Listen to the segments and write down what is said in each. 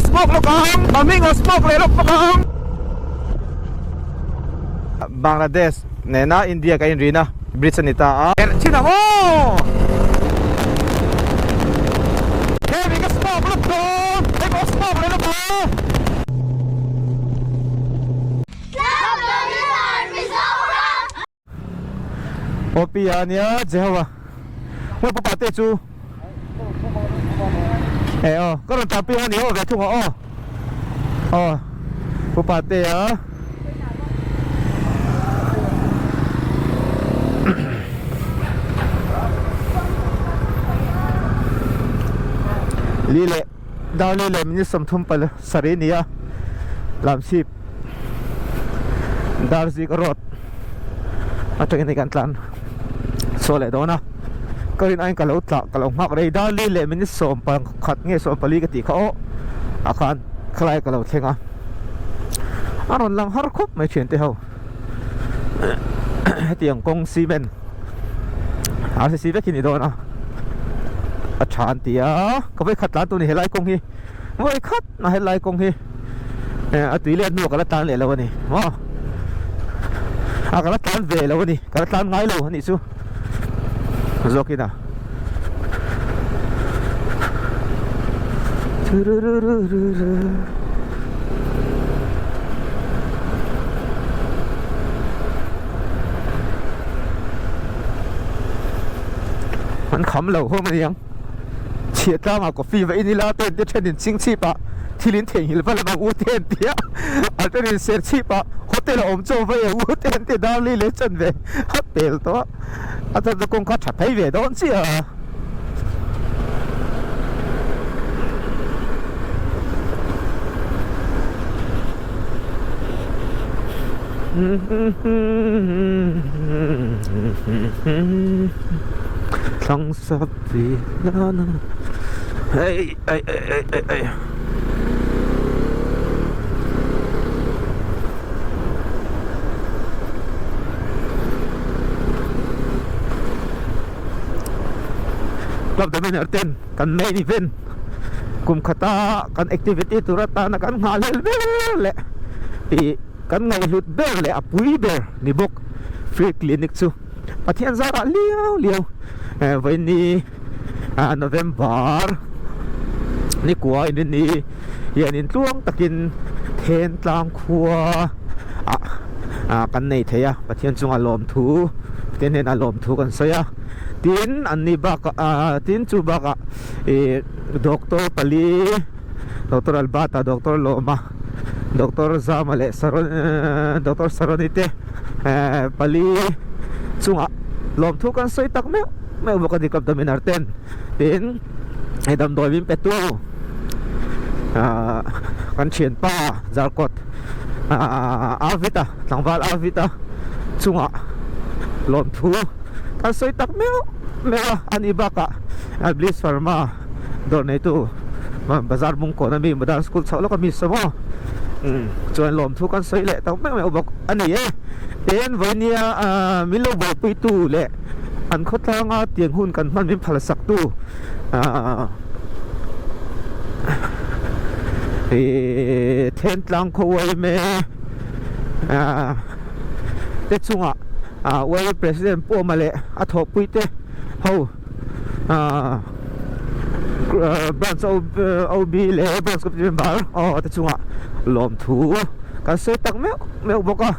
smoke lawk ang Maminga smoke leh lawk bawk ang. Bangladesh nena India kan inrina bridge a ni ta a. Herh chin ang aw! Hemi ka smoke lawk dawn, hei pawh smoke leh lawk ang. Opi a nia Jehova Mawi papa te chu E aw ka rawn tah pui a ni aw ve thung a aw aw pupa te a Li leh Darli leh minute 30 pal sarih a ni a Lamchhip Darzik road atangin hei kan tlan chhuah leh dawn a ka rin aiin ka lo tlah ka lo nghak rei Darli leh minute 11 nge 14 ka tih kha aw ah khan khalai ka lo thleng a a rawn lang har khawp mai thiante ho hetiang kawng cement RCC vek hi ni dawn a a tha an ti a ka vawikhat tlan tur a ni helai kawng hi vawikhat a helai kawng hi a tui let hnuah ka la tlan leh lo a ni maw a ka la tlan ve lo a ni ka la tlan ngai lo a nih chu zawkin a An kham lo ho mai ang. Chhiah tlangah coffee va in ila te te thenin ching chhipah thil in theihnghilh va lam ang u te an ti a, a thenin ser chhipah hotel a awm chaw va e u te an ti a, darli leh chanve a pel tawh a. A chuan chu kawng kha tha phei ve dawn chiah a. Thlang sap vi nana Ei ei ei ei ei ei Club Dominator ten kan main event kum khata kan activity tur atana kan nghahhlel ber leh ih kan ngaihhlut ber leh a pui ber ni bawk free clinic chu Pathian zarah liau liau eh vawiin ah November ni kua in ni hianin tluang takin then tlang khua ah ah kan nei thei a Pathian chunga lawmthu te hnenah lawmthu kan sawi a tin an ni bakah ah tin chu bakah ih doctor pali doctor Albert-a doctor Lawma doctor Zama leh Saron doctor Saroni te eh pali chungah lawmthu kan sawi tak meuh meuh bawk a ni Kapdaminar ten tin hei damdawi min pe tu ah kan thianpa Zarkawt ah Arvita tlangval Arvita chungah lawmthu kan sawi tak meuh meuh a ani bakah Bliss Pharma dawr neitu bazar bungkawn ami modern school chhoh lawk ami saw maw chuan lawmthu kan sawi leh tak meuh meuh bawk a ni e tin vawinia ah min lo buaipui tu leh an khawtlanga tiang hun kan hman min phal sak tu ah ih then tlang khaw uai me ah te chungah ah uai president pawh mah leh a thawhpui te ho. ah branch OB leh branch committee member aw te chungah lawmthu kan sawi tak meuh meuh bawk a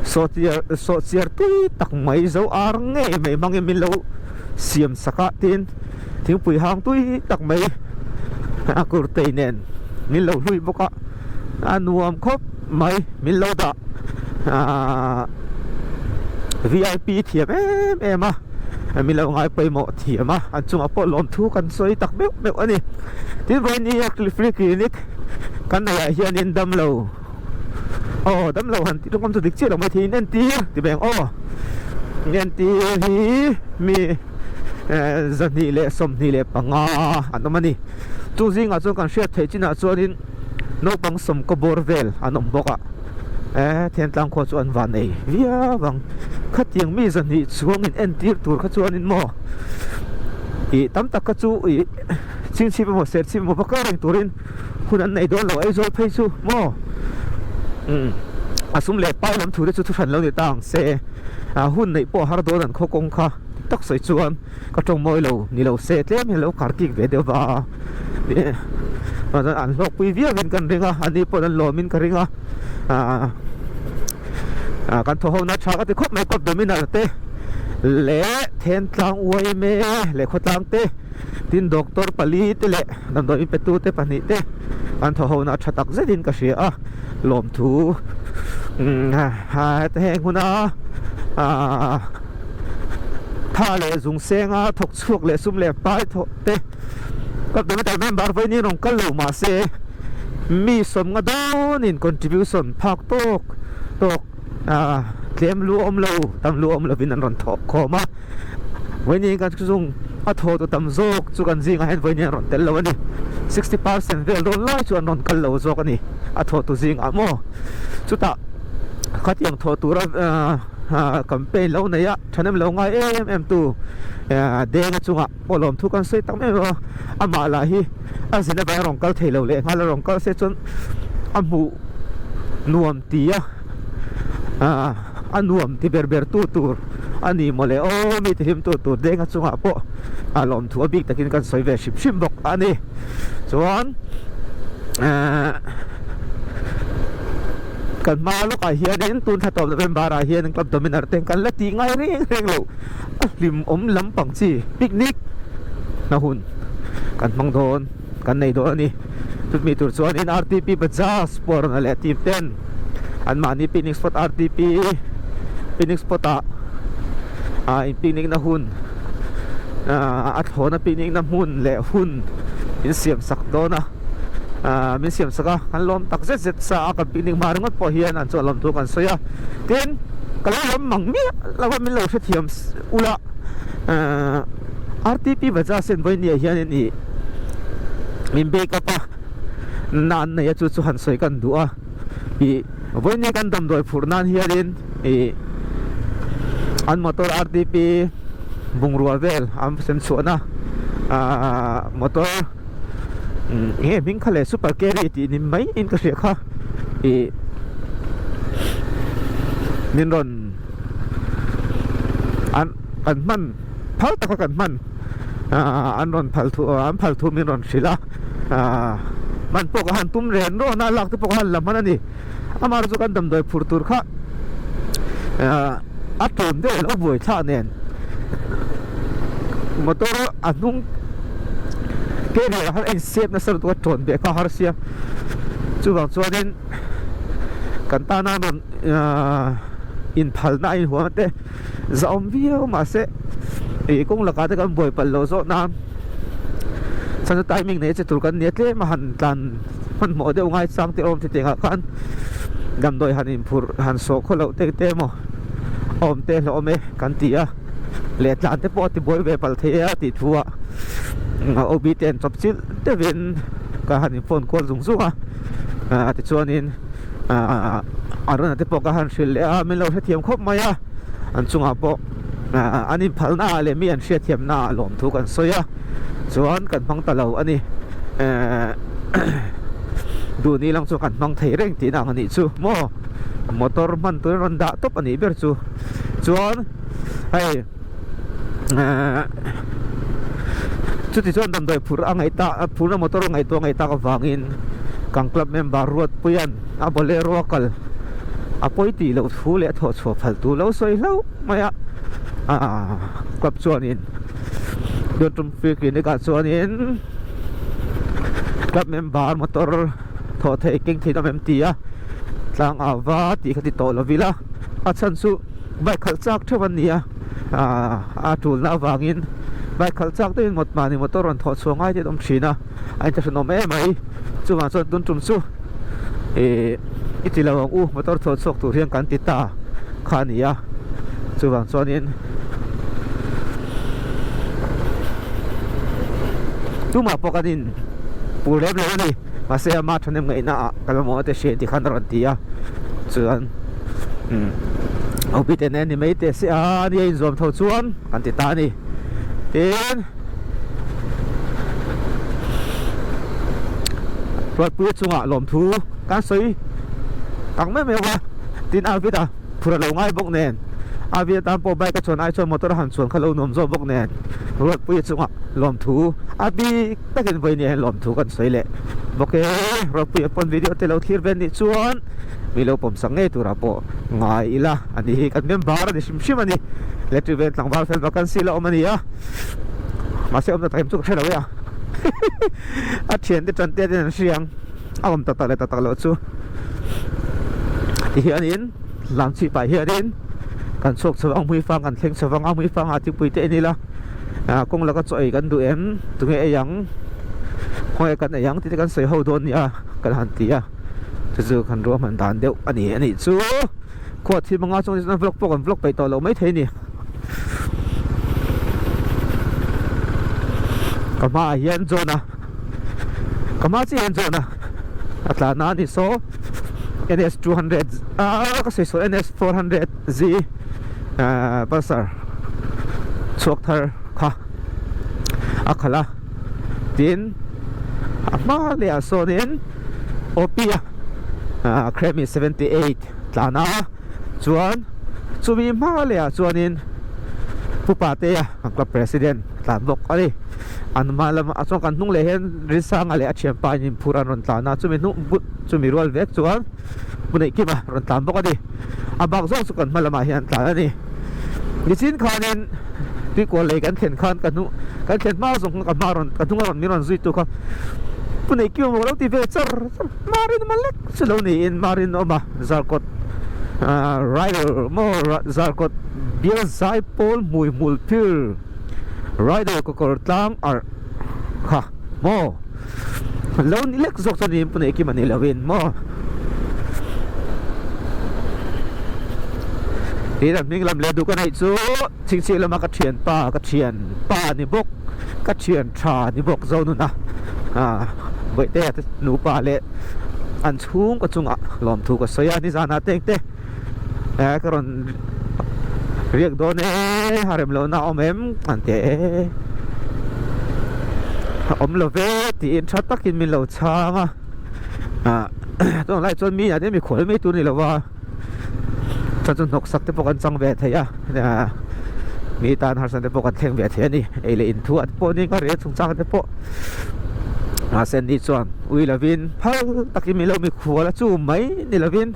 sawhchiar sawhchiar tui tak mai zo ar ngei mai hmangin min lo siam sak a tin thingpui hang tui tak mai a kurtei nen min lo hlui bawk a a nuam khawp mai min lo dah. Ahh vip thiam em em a mi lo ngai pawimawh thiam a an chungah pawh lawmthu kan sawi tak meuh meuh a ni tin vawiin free clinic kan neih ah hianin damlo aw damlo han tih tawngkam chu dik chiah lo mai thei in entir ti mai ang aw entir hi mi eh 225 an awm a ni chu zingah chuan kan hriat theih chinah chuanin naupang sawmkaw bawr vel an awm bawk a eh Thentlang khua chu an van ei viau ang khatiang mi 200 chuangin entir tur kha chuanin maw. Ih tam tak kha chu ih chingchhip emaw serchhip emaw va kal reng turin hun an nei dawn lo Aizawl phei chu maw umm a sum leh pai lam thu te chu thu hran lo ni ta ang se ah hun neih pawh a har dawn an khaw kawng kha dik tak sawi chuan ka tawng mawi lo ni lo se tlem hian lo kar kik ve deuh va ih an hlawkpui viau hian kan ring a ani pawh an lawmin ka ring a ah ah kan thaw ho na tha ka ti khawp mai kawp dominar te leh thentlang uaime leh khawtlang te tin doctor pali te leh damdawi pe tu te pahnih te an thaw ho na tha tak zet in ka hria a lawmthu heta heng huna ah tha leh zung senga thawk chhuak leh sum leh pai thawh te ka dominar member vawiin rawn kal lo mahse. Mi sawmnga dawnin contribution phak tawk tawk tlem lu awm lo tam lu awm lovin an rawn thawh khawm a, vawiin kan chung a thaw tu tam zawk chu kan zingah hian vawiin an rawn tel lo a ni, 60% vel dawn lai chu an rawn kal lo zawk a ni a thaw tu zingah maw chutah khatiang thawh tura campaign lo nei a thahnem lo ngai em em tu denga chungah. Aw lawm thu kan sawi tak mai a, amah lah hi a zin avangin a rawn kal thei lo leh nghal a rawn kal se chuan a hmuh nuam ti a, aah a nuam ti ber ber tu tur a ni maw le aw mi ti hlim tu tur denga chungah pawh a lawm thu a bik takin kan sawi ve hrim hrim bawk a ni chuan aah kan hma lawkah hianin tun thla tawp November ah hian club dominar te kan la tih ngai reng reng loh. A hlimawm lampang chi picnic na hun kan hmang dawn kan nei dawn a ni. Chutmi tur chuanin RTP Bajaj pawrna leh team ten anmahni picnic spot RTP picnic spot ah ah in picnic na hun ah a thlawna picnic na hmun leh hun min siam sak dawn a ah min siam sak a kan lawm tak zet zet sa a kan picnic hma ringawt pawh hian an chu a lawm thu kan sawi a tin ka lo lawm mang miah lo a min lo hrethiam ula ah RTP Bajaj hian vawinia hianin ih min back up a nan nei a chu chu han sawi kan duh a ih vawinia kan damdawi phurh nan hianin ih an motor RTP bungrua vel an sem chhuahna ah motor eng nge hming kha leh super carry tih ni mai in ka hria kha ih min rawn an kan hman phal taka kan hman ah an rawn phal thu an phal thu min rawn hrilh a ah hman pawh ka han tum ren rawn a lak te pawh ka han la hman a ni amaherawhchu chu kan damdawi phur tur kha ah a tlawm deuh lo buai thlah nen motor a hnung carrier ah khan a insep nasa lutuk a tawn beh kha a har sia chuvang chuanin kan tana rawn ahh inphalna a inhuam te zahawm viau mahse ih kawng lakah te kan buai palh loh zawh nan chhan chu timing nei che tur kan nia tlem a han tlan hmanhmawh deuh ngai chang te awm thei tengah khan damdawi han inphurh han sawh khaw loh te te emaw a awm te hlawh awm e kan ti a leh tlan te pawh a ti buai ve palh thei a tih thu ah OB te an chawp chilh deuhin ka han in phone kual zung zung a ah tichuanin ah Arun a te pawh ka han hrilh leh a min lo hrethiam khawp mai a an chungah pawh ah an inphalna ah leh mi an hriatthiamna ah lawmthu kan sawi a chuan kan hmang ta lo a ni eh duhni lang chu kan hmang thei reng tihna ang a nih chu maw motor hman turin rawn dah tawp a nih ber chu chuan hei eh chuti chuan damdawi phur a ngaih tak phurna motor a ngaihtuah ngaih tak avangin kan club member Ruatpuia'n a bolero a kal a pawi tih loh thu leh a thawh chhuah phal tur lo sawi hlauh mai a ah club chuanin Tuantum free clinic ah chuanin club member motor thawh theih keng theih awm em ti a tlang ah va tih kha ti tawh lo ila a chhan chu bike khalh chak theuh an ni a ah a tulna avangin bike khalh chak deuhin mawt mahni motor rawn thawh chhuah ngai te an awm thin a a inthlahrunawm em mai chuvang chuan tun tum chu ih i ti lo ang u motor thawh chhuak tur hian kan ti ta kha a ni a chuvang chuanin tumah pawh kan in pur lem lo a ni mahse ama thahnem ngaihna ah ka mamawh te hriat tih khan a rawn ti a chuan umm awpi te nen ni mai teh se a nia inzuam tho chuan kan ti ta a ni tin. Ruatpuia chungah lawmthu kan sawi tak meuh meuh a, tin Arvid a phur a lo ngai bawk nen, Arvid atan pawh bike a chuan ai chuan motor a han chuan kha lo nuam zawk bawk nen, Ruatpuia chungah lawmthu a bik takin vawiin hian lawmthu kan sawi leh bawk e. Ruatpuia pawn video te lo thlir ve nih chuan mi lo pawmsak ngei turah pawh ngai ila a ni hi kan member a ni hrim hrim a ni. Electric van tlangval fel vacancy la awm a ni a, mahse awmna tak em chu ka hre lo e a. A thiante tan te ten an hria ang a awm tak tak leh tak tak loh chu ti hianin lam chhip ah hianin kan chhuak chho ang hmui fang kan thleng chho vang a hmui fang ah thingpui te en ila ah kawng laka chaw ei kan duh em tunge ei ang khawnge kan ei ang tih te kan sawi ho dawn nia kan han ti a chu chu kan ruahman dan deuh a ni a nih chu khuat thil hmanga chuan vlog pawh kan vlog peih tawh loh maithei a ni. Ka hmaah hian John a ka hma chiah hian John a a tlan a ni saw NS 200 ah ka sawi sawi NS 400 Z ah Pulsar chhuak thar kha a khalh a tin a hma leh ah sawnin OP a ah Cremi 78 tlan a chuan chumi hma leh ah chuanin Pu Patea an club president tlan bawk a ni. An hma lamah ah chuan kan hnung leh hian Rinsanga leh a thianpa in inphur an rawn tlan a, chumi hnung but chumi rual vek chuan Pu Neihkima rawn tlan bawk a ni. A bak zawk chu kan hma lamah hian an tlan a ni. Nichin khanin Tuikual lei kan thlen khan ka hnung kan thlen hma zawng khan ka hma rawn ka hnunga rawn min rawn zui tu kha Pu Neihkima maw ka lo ti ve char char Marinawma lek chu lo niin Marinawma Zarkawt Rider maw Zarkawt bial zai pawl hmui hmul phir Rider kawkawr tlang arh kha maw lo ni lek zawk chuan in pune kim a ni lo in maw tin an hming lam leh duh ka neih chu chhingchhih lama ka thian pa ka thian pa ni bawk ka thian tha ni bawk Zonuna ah Bawihtea te nupa leh an chhungkaw chungah lawmthu ka sawi a nizanah te engte eh ka rawn riak dawn e a rem lohna a awm em an ti e a awm lo ve tiin tha takin min lo chhang a ah tunah lai chuan mi ah te mikhual mai tur a ni lo va chuan chu hnawk sak te pawh kan chang ve thei a ah mi tan harsatna te pawh kan thleng ve thei a ni ei leh in thu ah te pawh ni ka rel chungchang te pawh mahse ni chuan ui lovin phal takin min lo mikhual a chu mai ni lovin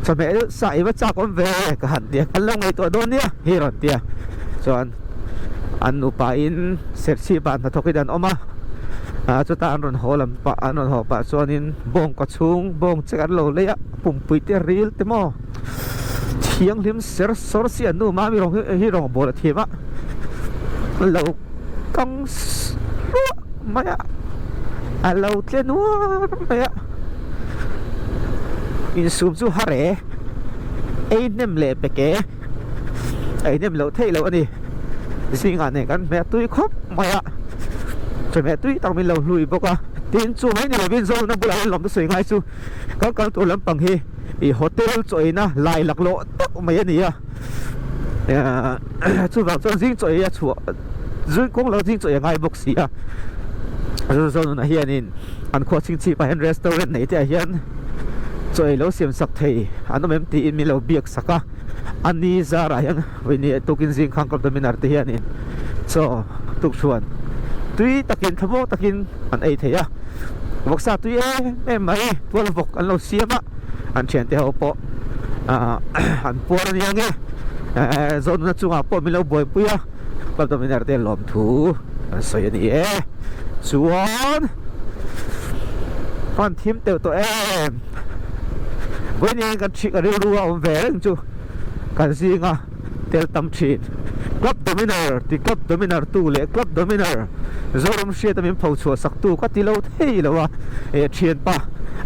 chawhmeh deuh sa i va chak awm ve ka han tia kan lo ngaihtuah dawn nia hi rawn tia chuan an nupa in serchhip ah hnathawk in an awm a ah chutah an rawn haw lam pah an rawn haw pah chuanin bawng kaw chhung bawng che an lo lei a pumpui te ril te maw thianghlim ser sawr si an nu mami rawng hi rawng bawl a thiam a lo kang hluah mai a a lo tle nuar mai a insum chu har e ei hnem leh pek e ei hnem loh theih loh a ni zingah nen kan hmeh tui khawp mai a chawhmeh tui tak min lo hlui bawk a tin chu mai ni lovin zawlna bulah hian lawmte sawi ngai chu kal kal tur lampang hi ih hotel chaw eina lai laklawh tak mai a ni a chuvang chuan zing chaw ei a chhuah zing kawng lo zing chaw ei a ngai bawk si a Zozonuna hianin an khua chhingchhip ah hian restaurant nei te ah hian chaw ei lo siam sak thei an awm em tiin min lo biak sak a a ni zarah hian vawiin tukin zing khang club dominar te hianin chaw tukchhuan tui takin thlamuang takin an ei thei a vawksa tui em em mai tual vawk an lo siam a an thiante ho pawh ah an puar a nia nge eh Zonuna chungah pawh min lo buaipui a club dominar te lawmthu an sawi a ni e chuan hman thim teuh tawh em vawiin kan thik a rilru a awm ve reng chu kan zinga tel tam thin club dominar ti club dominar tu leh club dominar Zoram hriata min pho chhuah sak tu ka ti lo thei lo a eh thianpa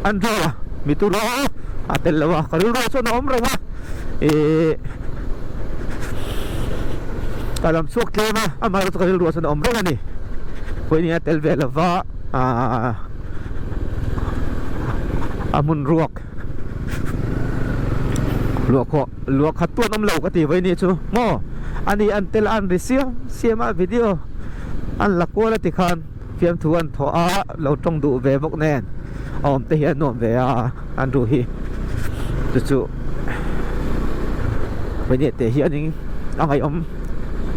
Andrew a mi tu lo a tel lo a ka rilru chuan a awm reng a eh ka lam chhuak tlem a amaherawh chu ka rilru chuan a awm reng a ni vawiin a tel ve lo va ah a hmun ruak luah khawh luah khat tuan awm lo ka ti vawiin ni chu maw ani an tel a an ri siam siam a video an la kual a tikhan fiamthu an thawh a lo tawng duh ve bawk nen. a awm te hi a nuam ve a Andrew hi chu chu vawihnih te hianin a ngaihawm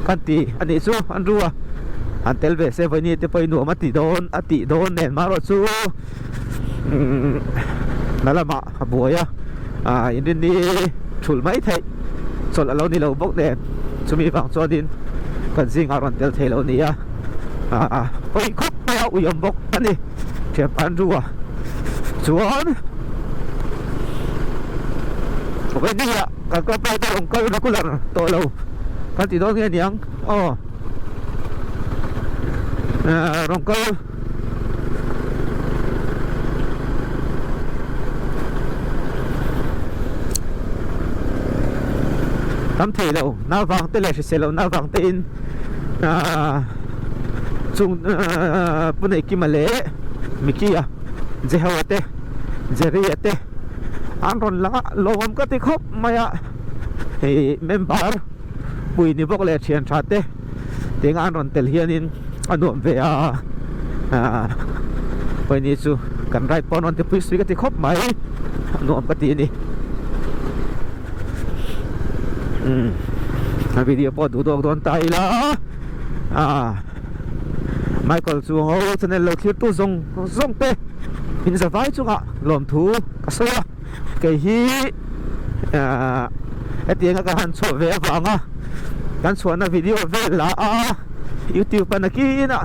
kan ti a nih chu Andrew a han tel ve se vawihnih te pawhin nuam a ti dawn a tih dawn nen marawh chu umm hna lamah a buai a ah inrinni thulh mai theih chawlh a lo ni lo bawk nen chumi vang chuanin kan zingah rawn tel thei lo a ni a ah pawi khawp mai a ui awm bawk a ni thianpa Andrew a chuan vawiin ah kan club rider rawn kal regular tawh lo kan ti dawn nge niang aw ah rawn kal. Tam thei lo na vang te leh hrisel lo na vang te in ahh chung ahh pu Neihkima leh Mickey a Jehoa te Jerry a te an rawn lang a lawm ka ti khawp mai a hei member pui ni bawk leh thian tha te. Tinga an rawn tel hianin a nuam ve a aah pawini chu kan ride pawh an rawn ti pui sui ka ti khawp mai a nuam ka ti a ni umm a video pawh duh dawk dawn ta ila aah Michael chu ho channel lo thlir tu zawng zawng te in zavai chungah lawmthu ka sawi a. Kei hi ahh hetianga ka han chhuah ve avanga kan chhuahna video vel la a youtube a nakin a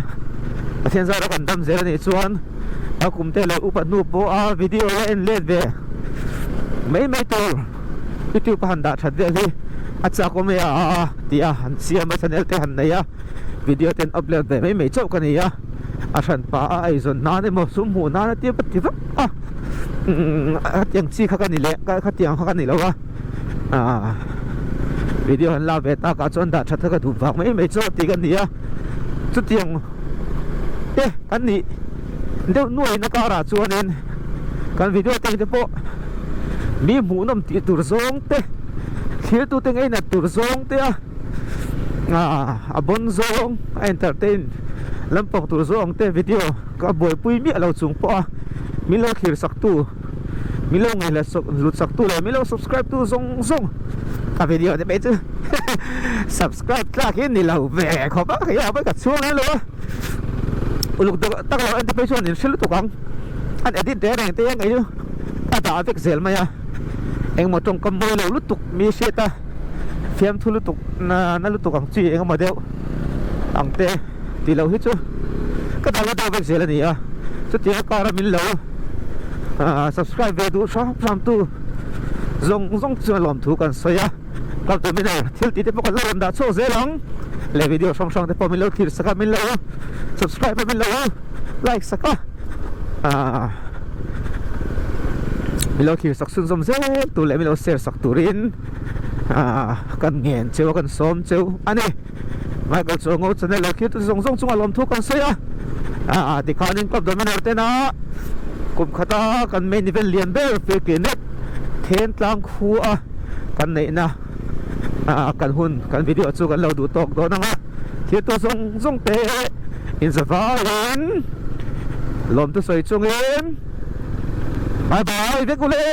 Pathian zara kan dam zel anih chuan a kum te leh upa hnu pawh a video la en let ve mai mai tur youtube a han dah that vel hi a chak awm e a tih a han siam a channel te han nei a video te an upload ve mai mai chauh ka ni a a hranpa a eizawn nan emaw sum hmuh nan a tia ti vak a. Khatiang chi kha ka ni leh khatiang kha ka ni lo a ah video han la ve tak ah chuan dah that kha ka duh vang mai mai chu tih ka ni a chutiang te kan nih deuh nuai na karah chuanin kan video te te pawh mi hmuhnawm tih tur zawng te thlir tute ngei nat tur zawng te a ah a bawn zawng a entertain lampang tur zawng te video. Ka buaipui miah lo chung pawh a min lo thlir sak tu, min lo ngaihla hlut sak tu leh min lo subscribe tu zawng zawng ka video te pawh chu subscribe tlak hi ni lo ve khawp a hei ah pawh ka chhuang lem lo a uluk tak lo en te phei chuan in hre lutuk ang an edit reng reng te ang ei chu a dah vek zel mai a engmaw tawngkam mawi lo lutuk mi hriat a fiamthu lutuk na lutuk ang chi engemaw deuh ang te. Tih loh hi chu ka dal a deuh vek zel a ni a, chutiang a kar a min lo subscribe ve duh hram hram tu zawng zawng chuan lawmthu kan sawi a, club dominator thil tih te pawh kan la rawn dah chhuak zel ang leh video hrang hrang te pawh min lo thlir sak a, min lo subscribe a min lo like sak a min lo thlir sak chhunzawm zel tur leh min lo share sak turin kan ngen cheu a kan sawm cheu a ni. Michael chu ngo channel lo thlir tu zawng zawng chungah lawmthu kan sawi a ah tikhanin club dominator tena kum khata kan main event lian ber Firkinet then tlang khu a kan neihna ah kan hun kan video chu kan lo duh tawk dawn ang a thlir tu zawng zawng te inzavaiin lawmthu sawi chungin bye bye vek ule.